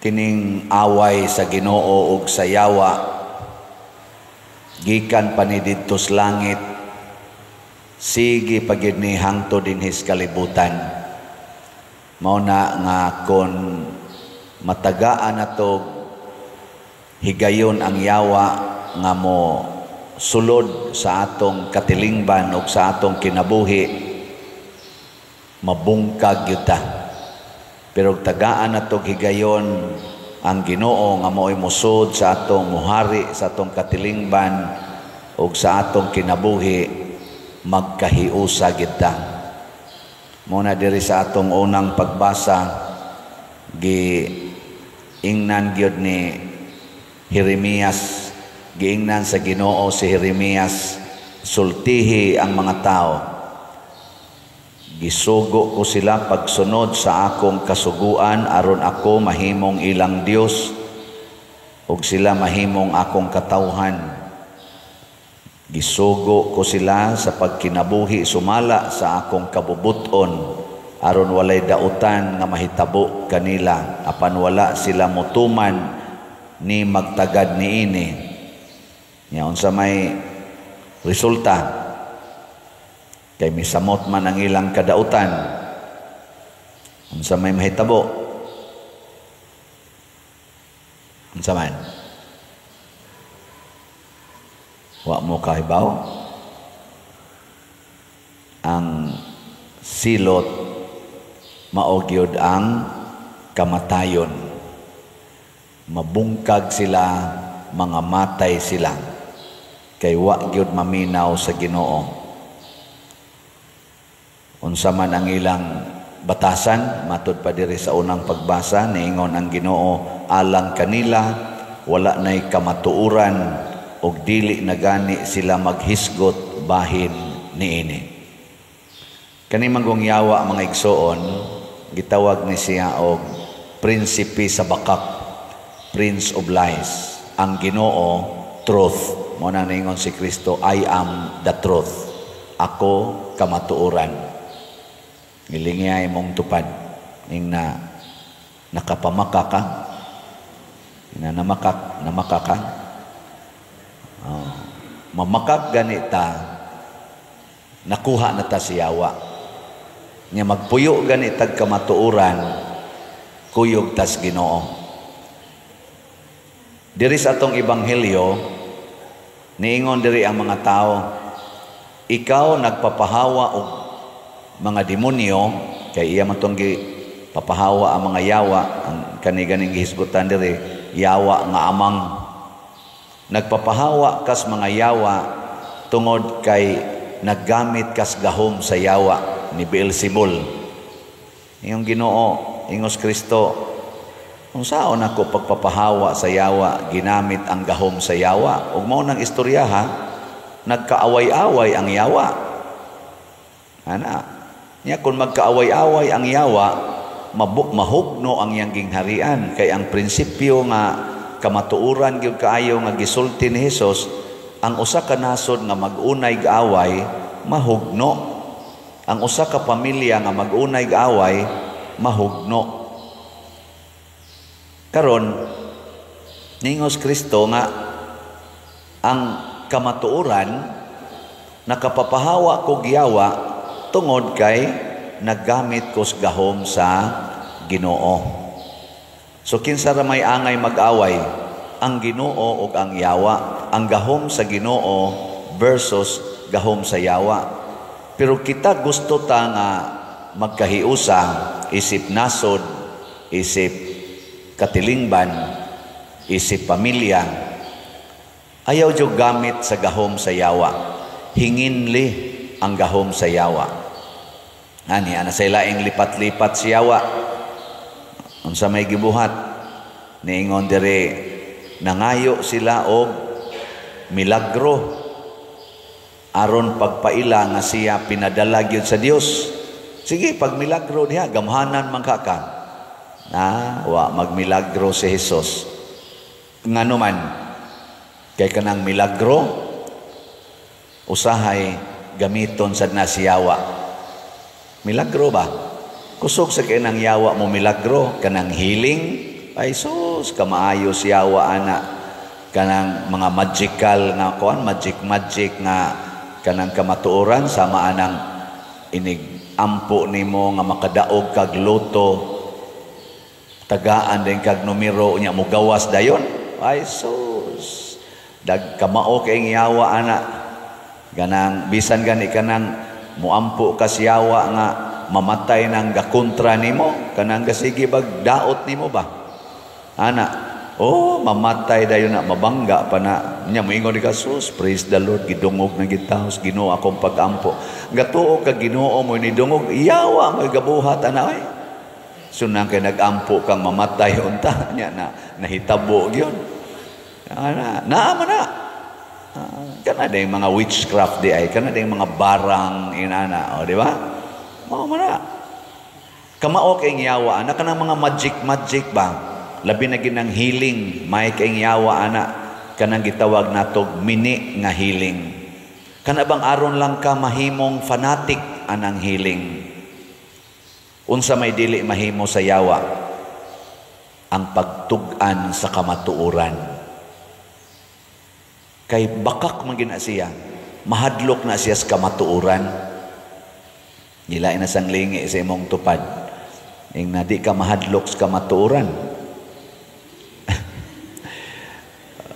Kining away sa Ginoo ug sa yawa, gikan pa ni didto sa langit, sige pa gyud ni hangtod dinhi sa kalibutan. Mao na nga kon matagaan nato higayon ang yawa nga mo sulod sa atong katilingban ug sa atong kinabuhi, mabungkag gyud ta. Pero tagaan nato higayon ang Ginoo nga mao'y musod sa atong, muhari sa atong katilingban ug sa atong kinabuhi, magkahiusa gyud ta. Mao na diri sa atong unang pagbasa, gi ingnan gyud ni Jeremias, giingnan sa Ginoo si Jeremias, "Sultihi ang mga tao. Gisugo ko sila pagsunod sa akong kasuguan aron ako mahimong ilang Dios ug sila mahimong akong katawhan. Gisugo ko sila sa pagkinabuhi sumala sa akong kabubuton aron walay dautan nga mahitabo kanila, apan wala sila motuman ni magtagad niini." Nya unsa may resulta? Kay misamot man ang ilang kadautan. Unsa may mahitabo? Unsa man? Wa mo kahibaw? Ang silot mao gyud ang kamatayon. Mabungkag sila, mga matay sila. Kay wa gyud maminaw sa Ginoo. Unsa man ang ilang batasan, matud pa diri sa unang pagbasa, niingon ang Ginoo alang kanila, wala nay kamatuoran ug dili na gani sila maghisgot bahin niini. Kani manggong yawa, mga igsoon, gitawag ni siya og prinsipe sa bakak, prince of lies. Ang Ginoo, truth. Mao nang niingon si Kristo, "I am the truth." Ako kamatuoran. Gilingi mong tupad. Ing na nakapamaka ka. Na namakak, namaka ka. Oh. Mamakak ganita, nakuha na ta si yawa. Nya magpuyo ganitag kamatuoran, kuyog tas Ginoo. Diri sa atong ebanghelyo, niingon diri ang mga tao, "Ikaw nagpapahawa og mga demonyo," kay iya man tong papahawa ang mga yawa, ang kani ganing gihisgutan diri, yawa nga amang. "Nagpapahawa kas mga yawa tungod kay naggamit kas gahom sa yawa ni Beelzebul." Iyong Ginoo, ingos Kristo, "Unsaon ako pagpapahawa sa yawa, ginamit ang gahom sa yawa?" Ug mao nang istorya ha, nagkaaway-away ang yawa. Ana, nya kung magkaaway-away ang yawa, mahugno ang iyang gingharian, kay ang prinsipyo nga kamatuoran gyud kaayo nga gisulti ni Hesus, ang usa ka nasod nga mag-unay away, mahugno. Ang usa ka pamilya nga mag-unay away, mahugno. Karon, ningos Kristo nga ang kamatuoran, nakapapahawa kog yawa tungod kay naggamit ko sa gahom sa Ginoo. So kinsa ra may angay mag-away? Ang Ginoo ug ang yawa. Ang gahom sa Ginoo versus gahom sa yawa. Pero kita gusto ta nga magkahiusa isip nasod, isip katilingban, isip pamilya. Ayaw jud gamit sa gahom sa yawa. Hinginli ang gahom sa yawa. Ani ana sa laing lipat-lipat si yawa. Unsa may gibuhat? Niingon diri, nangayo sila og milagro aron pagpaila nga siya pinadala gyud sa Dios. Sige, pag milagro diha, gamhanan man ka ka. Na, wa magmilagro si Jesus. Ngano man, kay kanang milagro usahay gamiton sad na si yawa. Milagro ba? Kusog sa kay nang yawa mo milagro, kanang healing, Ay sus, kamaayo siyawa ana, kanang mga magical nga kuan, magic magic nga kanang kamatuoran, sama anang inig ampo nimo nga makadaog kag loto, tagaan din kag numero nya, mogawas dayon. Ay sus, dag kamao kay yawa ana. Ganang bisan gani kanang muampo ka siyawa nga mamatay nang gakontra nimo, kanang gasige bag daot nimo ba ana, oh, mamatay dayon na, mabangga pa na nya. Moingon ka, "Sus, praise the Lord, gidungog na gitaos Ginoo akong pagampo." Gatuo ka Ginoo mo ni dungog, yawa mo gabuhat ana ay. Sunang kay nagampo kang mamatay unta nya na nahitabo gyud ana, naa man na. Kana day mga witchcraft di ay, kana day mga barang inana, o di ba? Mao man na. Kamao kay yawa ana, kanang mga magic magic ba, labi na ginang healing, may kay yawa ana, kanang gitawag natog mini nga healing. Kana bang aron lang ka mahimong fanatic anang healing. Unsa may dili mahimo sa yawa? Ang pagtug-an sa kamatuoran. Kay bakak man gina siya, mahadlok na siya sa kamatuoran. Gilain na sang lingi sa imong tupad. Ing na di ka mahadlok sa kamatuoran.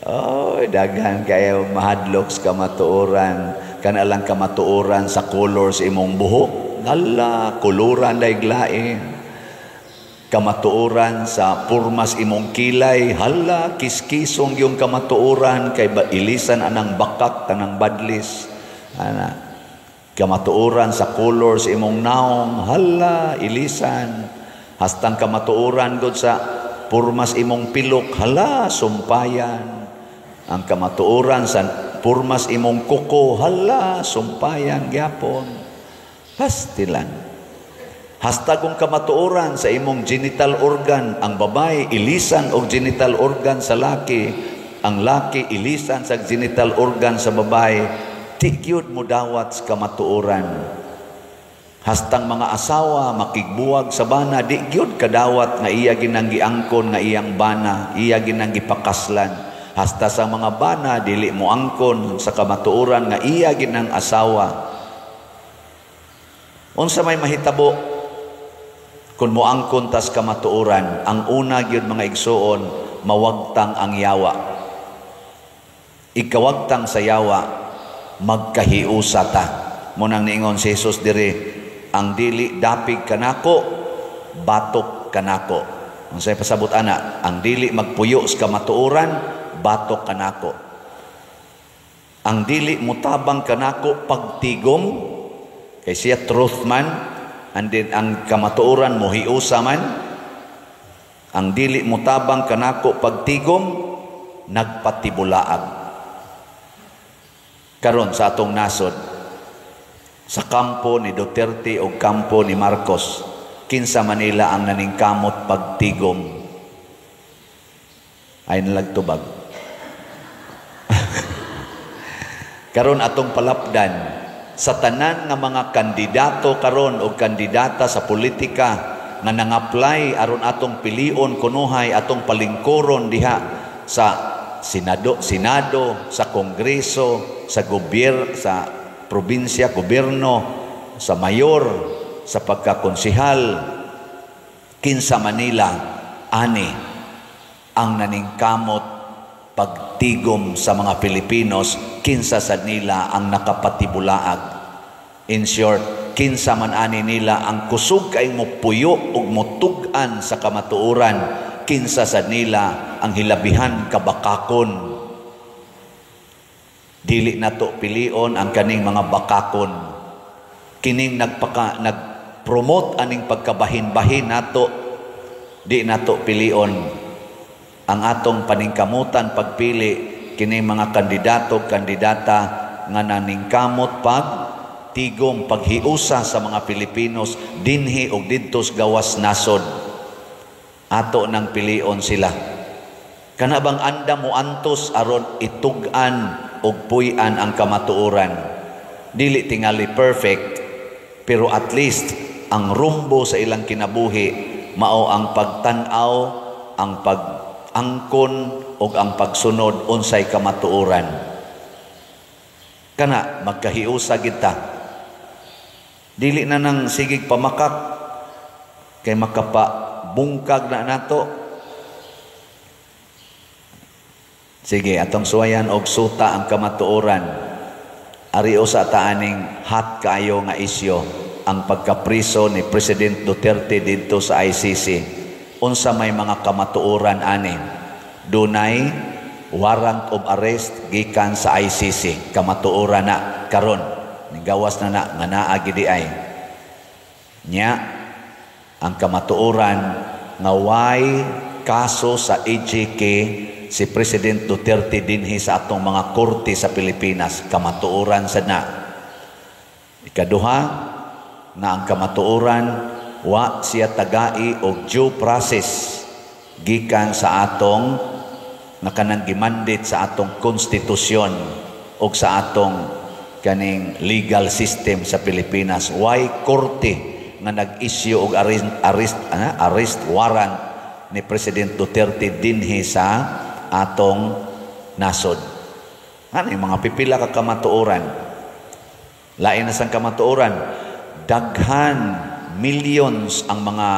Oh, daghan kayo mahadlok sa kamatuoran. Kana lang kamatuoran sa color sa imong buhok. Hala, kuluran daiglain. Kamatuoran sa purmas imong kilay, hala, kiskisong yung kamatuoran kay ba ilisan anang bakak tanang badlis. Ana, kamatuoran sa color sa imong naong, hala, ilisan. Hastang kamatuoran gud sa purmas imong pilok, hala, sumpayan. Ang kamatuoran sa purmas imong kuko, hala, sumpayan gyapon. Pastilan. Hastagong kamatuoran sa imong genital organ, ang babae ilisan og genital organ sa laki, ang laki ilisan sa genital organ sa babae, tigyod mo dawat sa kamatuoran. Hastang mga asawa makigbuwag sa bana, di gyud kadawat nga iya ginang giangkon nga iyang bana, iya ginang gipakaslan. Hasta sa mga bana dili mo angkon sa kamatuoran nga iya ginang asawa. Unsa may mahitabo kung moangkon tas kamatuoran? Ang una gyud, mga igsuon, mawagtang ang yawa. Ikawagtang sa yawa, magkahiusa ta. Munang niingon si Jesus diri, ang dili dapig kanako, batok kanako. Unsay pasabot ana? Ang dili magpuyo sa kamatuoran, batok kanako. Ang dili mutabang kanako pagtigom, kay siya truth man, and then ang kamatuoran mohiusa man. Ang dili mutabang kanako pagtigom, nagpatibulaag. Karon sa atong nasod, sa kampo ni Duterte o kampo ni Marcos, kinsa Manila ang naningkamot pagtigom? Ay nalagtubag. Karon atong palapdan sa tanan nga mga kandidato karon o kandidata sa politika nga nang-apply aron atong pilion kunuhay atong palingkuron diha sa senado, sa kongreso, sa gobyerno, sa probinsya, gobyerno, sa mayor, sa pagkakonsehal, kinsa Manila ani ang naningkamot pagtigom sa mga Pilipinos, kinsa sa nila ang nakapatibulaag? In short, kinsa man ani nila ang kusog kay mopuyo ug motug-an sa kamatuoran, kinsa sa nila ang hilabihan kabakakon? Dili nato pilion ang kaning mga bakakon. Kining nagpromote aning pagkabahin-bahin nato, di nato pilion. Ang atong paningkamutan pagpili kini mga kandidato, kandidata nga naningkamot pag tigom, paghiusa sa mga Pilipinos dinhi og didtos gawas nasod. Ato nang pilion sila. Kana bang anda mo antos aron itug-an og puy-an ang kamatuoran? Dili tingali perfect, pero at least ang rumbo sa ilang kinabuhi mao ang pagtan-aw ang pag-angkon ug ang pagsunod unsay kamatuoran. Kana magkahiusa kita. Dili na nang sigig pamakak kay makapabungkag na nato. Sige, atong suwayan og suta ang kamatuoran. Ari usa ta aning hot kaayo nga isyu ang pagkapriso ni President Duterte didto sa ICC. Unsa may mga kamatuoran ani? Dunay warrant of arrest gikan sa ICC. Kamatuoran na karon. Nigawas na na nga naa gidi ay. Nya ang kamatuoran nga way kaso sa EJK si President Duterte dinhi sa atong mga korte sa Pilipinas. Kamatuoran sad na. Ikaduha, nga ang kamatuoran wa siya tagai og due process gikan sa atong nga kanang gimandate sa atong konstitusyon og sa atong kaning legal system sa Pilipinas. Way korte nga nag-issue og arrest warrant ni President Duterte dinhi sa atong nasod. Ano yung mga pipila ka kamatuoran? Lain na sang kamatuoran, daghan millions ang mga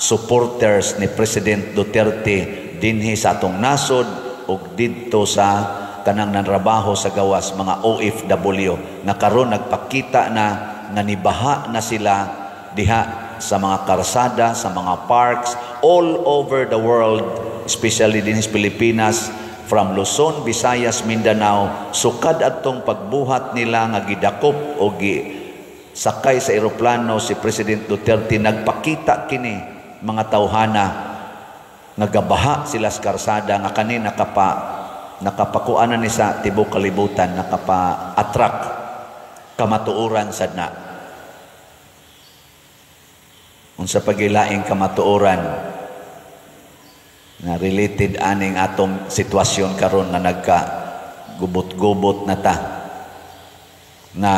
supporters ni President Duterte dinhi sa atong nasod ug didto sa kanang nanrabaho sa gawas, mga OFW nga karon nagpakita na nga nibaha na sila diha sa mga karsada, sa mga parks all over the world, especially dinhi sa Pilipinas, from Luzon, Visayas, Mindanao. Sukad atong pagbuhat nila nga gidakop o sakay sa eroplano si President Duterte, nagpakita kini mga tawhana nga gabaha sila sa karsada, nga kani nakapakuanan ni sa tibuok kalibutan, nakapa-attract. Kamatuoran sad na. Unsa pagilaing kamatuoran nga related aning atong sitwasyon karon nga nagka gubot-gubot na ta, nga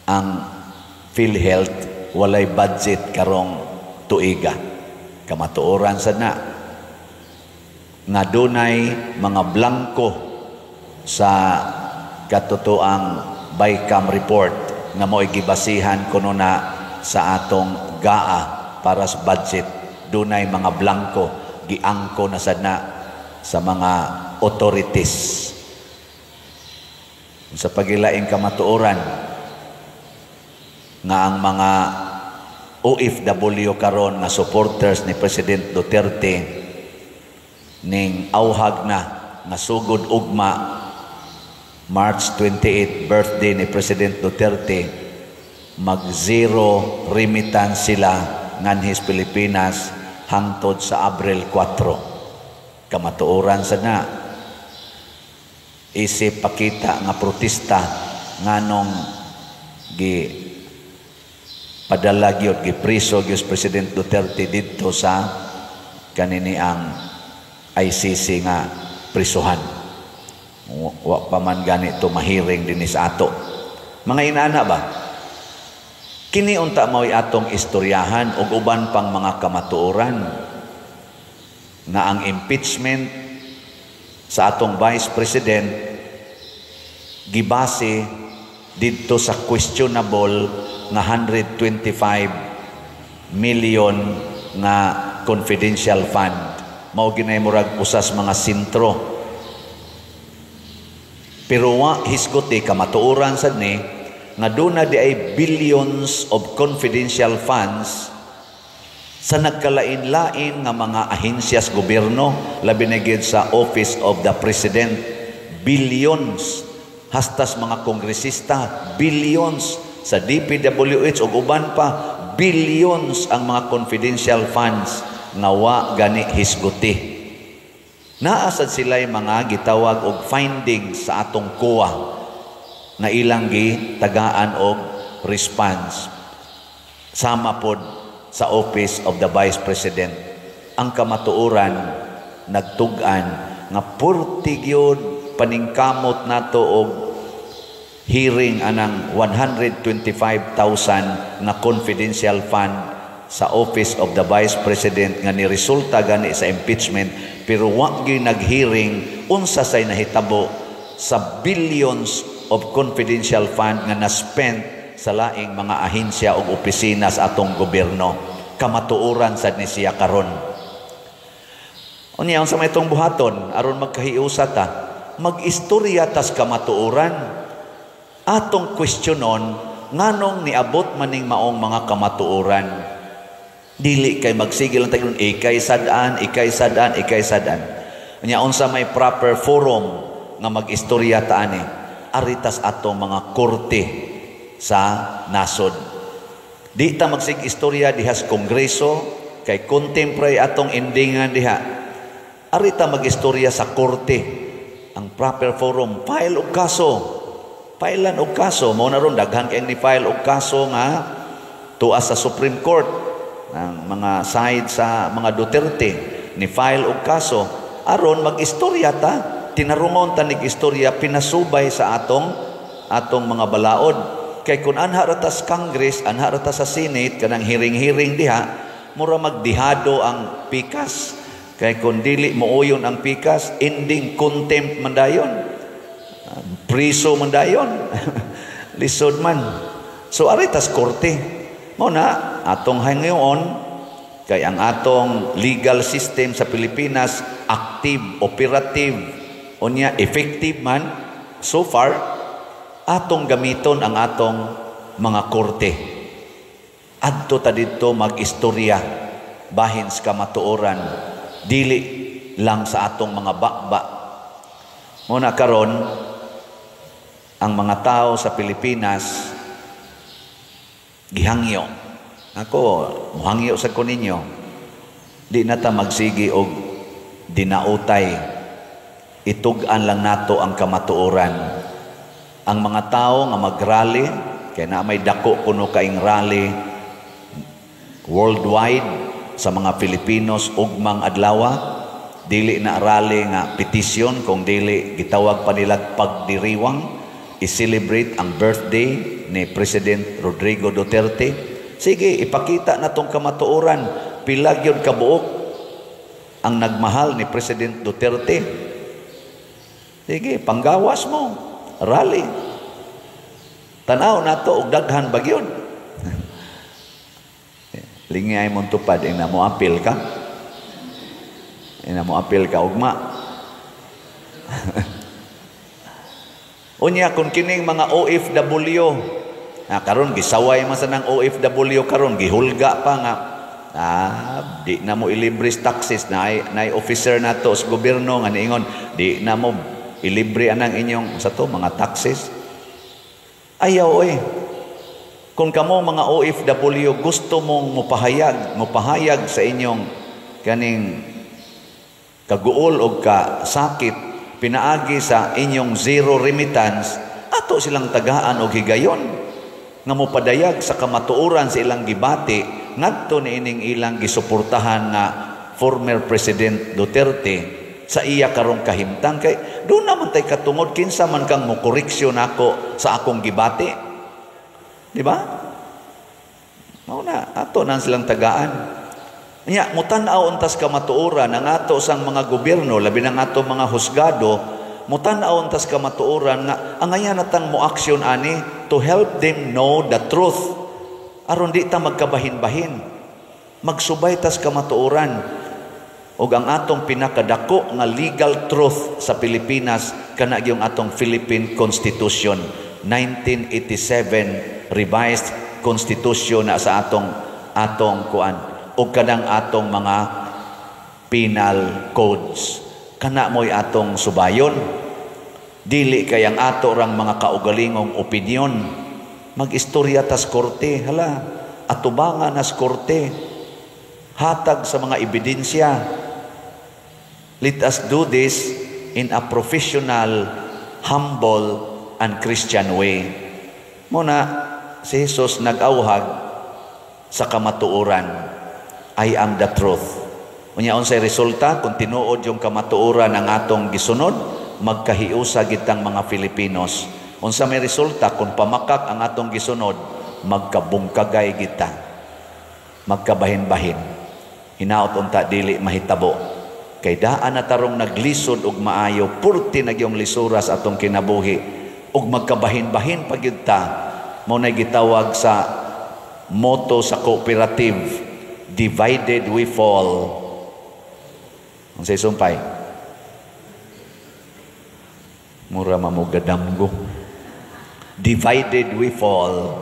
ang PhilHealth walay budget karong tuiga? Kamatuoran sad na nga dunay mga blanko sa katotoang BICAM report nga mo'y gibasihan kuno na sa atong GAA para sa budget. Dunay mga blanko, giangko na sad na sa mga authorities. Sa pagilaing kamatuoran nga ang mga OFW karon nga supporters ni President Duterte ning auhag na nga sugod ugma, March 28, birthday ni President Duterte, mag-zero remittance sila nganhis Pilipinas hangtod sa Abril 4. Kamatuoran sa na. Isip pakita nga protesta nganong gi padala gyud, gipriso gyud President Duterte didto sa kanini ang ICC nga prisuhan. Wa pa man ganito mahiring dinhi sa ato. Mga inana ba? Kini unta mao'y atong istoryahan ug uban pang mga kamatuoran nga ang impeachment sa atong Vice President gibase didto sa questionable nga 125 million nga confidential fund. Mao ginay murag usas mga sentro. Pero wa hisgot kamatuoran sad ni nga duna di ay billions of confidential funds sa nagkalain-lain nga mga ahensyas gobyerno, labi na gyud sa Office of the President. Billions hastas mga kongresista, billions sa DPWH ug uban pa, billions ang mga confidential funds nga wa gani hisguti. Naa sad sila'y mga gitawag og findings sa atong COA nga ilang gitagaan og response, sama pod sa Office of the Vice President. Ang kamatuoran nagtug-an nga purti gyud paningkamot nato og hearing anang 125,000 nga confidential fund sa Office of the Vice President nga niresulta gani sa impeachment, pero wa gyud nag-hearing unsa say nahitabo sa billions of confidential fund nga na-spent sa laing mga ahensya ug opisina sa atong gobyerno. Kamatuoran sad ni siya karon. Unya, unsa may itong buhaton aron magkahiusa ta? Mag-istorya tas kamatuoran. Atong questionon nganong niabot maning maong mga kamatuoran. Dili kay magsigil lang tayo, ikay sad-an, ikay sad-an, ikay sad-an. Unya, unsa may proper forum nga mag-istorya ta ani? Aritas atong mga korte sa nasod. Di ta magsig istorya diha sa Kongreso kay contemporary atong endingan diha. Arita mag-istorya sa korte. Ang proper forum, file og kaso. Filean og kaso. Mao na ron daghan kay ni file og kaso nga tuas sa Supreme Court ang mga side sa mga Duterte ni file og kaso aron mag-istorya ta, tinarungon ta nig istorya pinasubay sa atong atong mga balaod. Kay kun anha ra ta sa Congress, anha ra ta sa Senate, kanang hearing-hearing diha, mura magdihado ang pikas. Kay kun dili mooyon ang pikas, ending contempt man dayon, priso man dayon, lisod man. So ari tas korte. Mao na atong hangayon kay ang atong legal system sa Pilipinas active, operative, unya effective man so far. Atong gamiton ang atong mga korte. Adto ta didto mag-istorya bahin sa kamatuoran, dili lang sa atong mga bakba. Mao na karon ang mga tao sa Pilipinas gihangyo. Ako, muhangyo sa ko ninyo. Di na ta magsigi og dinautay. Itug-an lang nato ang kamatuoran. Ang mga tao nga magrally, kay na may dako kuno kaing rally worldwide sa mga Filipinos ugmang adlaw, dili na rally nga petisyon kung dili gitawag pa nila pagdiriwang, i-celebrate ang birthday ni President Rodrigo Duterte. Sige, ipakita na tong kamatuoran, pila gyud kabuok ang nagmahal ni President Duterte. Sige, panggawas mo, rally. Tanaw nato og daghan ba gyud. Lingay mong tupad, ina mo apil ka. Ina mo apil ka ugma. Unya kung kining mga OFW, karon gisaway man sa nang OFW karon, gihulga pa nga di na mo ilibre taxes, na officer nato sa gobyerno nga niingon di na mo ilibre anang inyong sa to mga taxes. Ayaw oy. Kung kamo mga OFW gusto mong mopahayag sa inyong kaning kaguol og kasakit pinaagi sa inyong zero remittance, ato silang tagaan og higayon nga mopadayag sa kamatuoran sa ilang gibati ngadto niining ilang gisuportahan nga former President Duterte sa iya karong kahimtang. Kay doon naman tay katungod, kinsa man kang mokoreksyon ako sa akong gibati, di ba? Mao na ato nang silang tagaan. Nya mutan-aw untas kamatuoran ang ato sang mga gobyerno, labi nang ato mga husgado, mutan-aw untas kamatuoran nga angayan natang mo-aksyon ani to help them know the truth aron di ta magkabahin-bahin. Magsubay tas kamatuoran. Og ang atong pinakadako nga legal truth sa Pilipinas kana gyung atong Philippine Constitution 1987 revised Constitution na sa atong atong kuan o kanang atong mga penal codes. Kana mo'y atong subayon. Dili kay ang ato rang mga kaugalingong opinyon. Mag-istorya tas korte, hala, atubangan nas korte, hatag sa mga ebidensya. Let us do this in a professional, humble, and Christian way. Muna, si Jesus nag-awhag sa kamatuoran. I am the truth. Unya unsay resulta kung tinuod yung kamatuoran ang atong gisunod, magkahiusa gitang mga Filipinos. Unsa may resulta kung pamakak ang atong gisunod, magkabungkagay kita. Magkabahin-bahin. Hinaot unta dili mahitabo. Kay daan na tarong naglisod og maayo, purti na gyung lisura sa atong kinabuhi ug magkabahin-bahin pa gyud ta. Mao nay gitawag sa motto sa cooperative, "Divided we fall." Unsay sumpay? Mura mamugadamgo. "Divided we fall,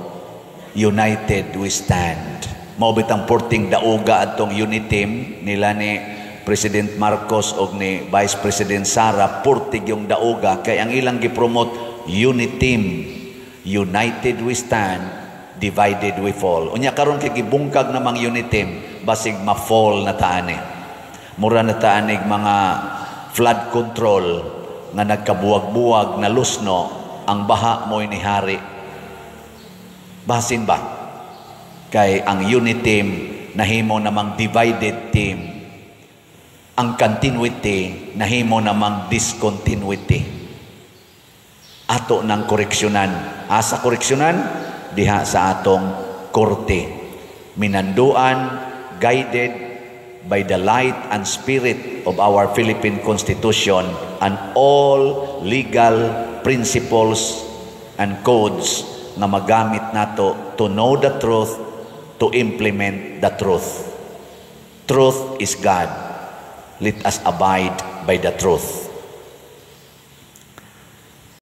united we stand." Mao bitang porting dauga adtong uniteam nila ni President Marcos og ni Vice President Sara, purtig yung dauga kay ang ilang gipromote uniteam, "United we stand, divided we fall." Unya karon kay gibungkag namang uniteam, basig ma-fall na taani. Mura na taanig mga flood control nga nagkabuwag-buwag na lusno, ang baha mo'y ni hari. Basin ba? Kay ang uniteam nahimo namang divided team. Ang continuity nahimo namang discontinuity. Ato ng koreksyonan. Asa koreksyonan? Diha sa atong korte. Minanduan, guided by the light and spirit of our Philippine Constitution and all legal principles and codes nga magamit nato to know the truth, to implement the truth. Truth is God. Let us abide by the truth.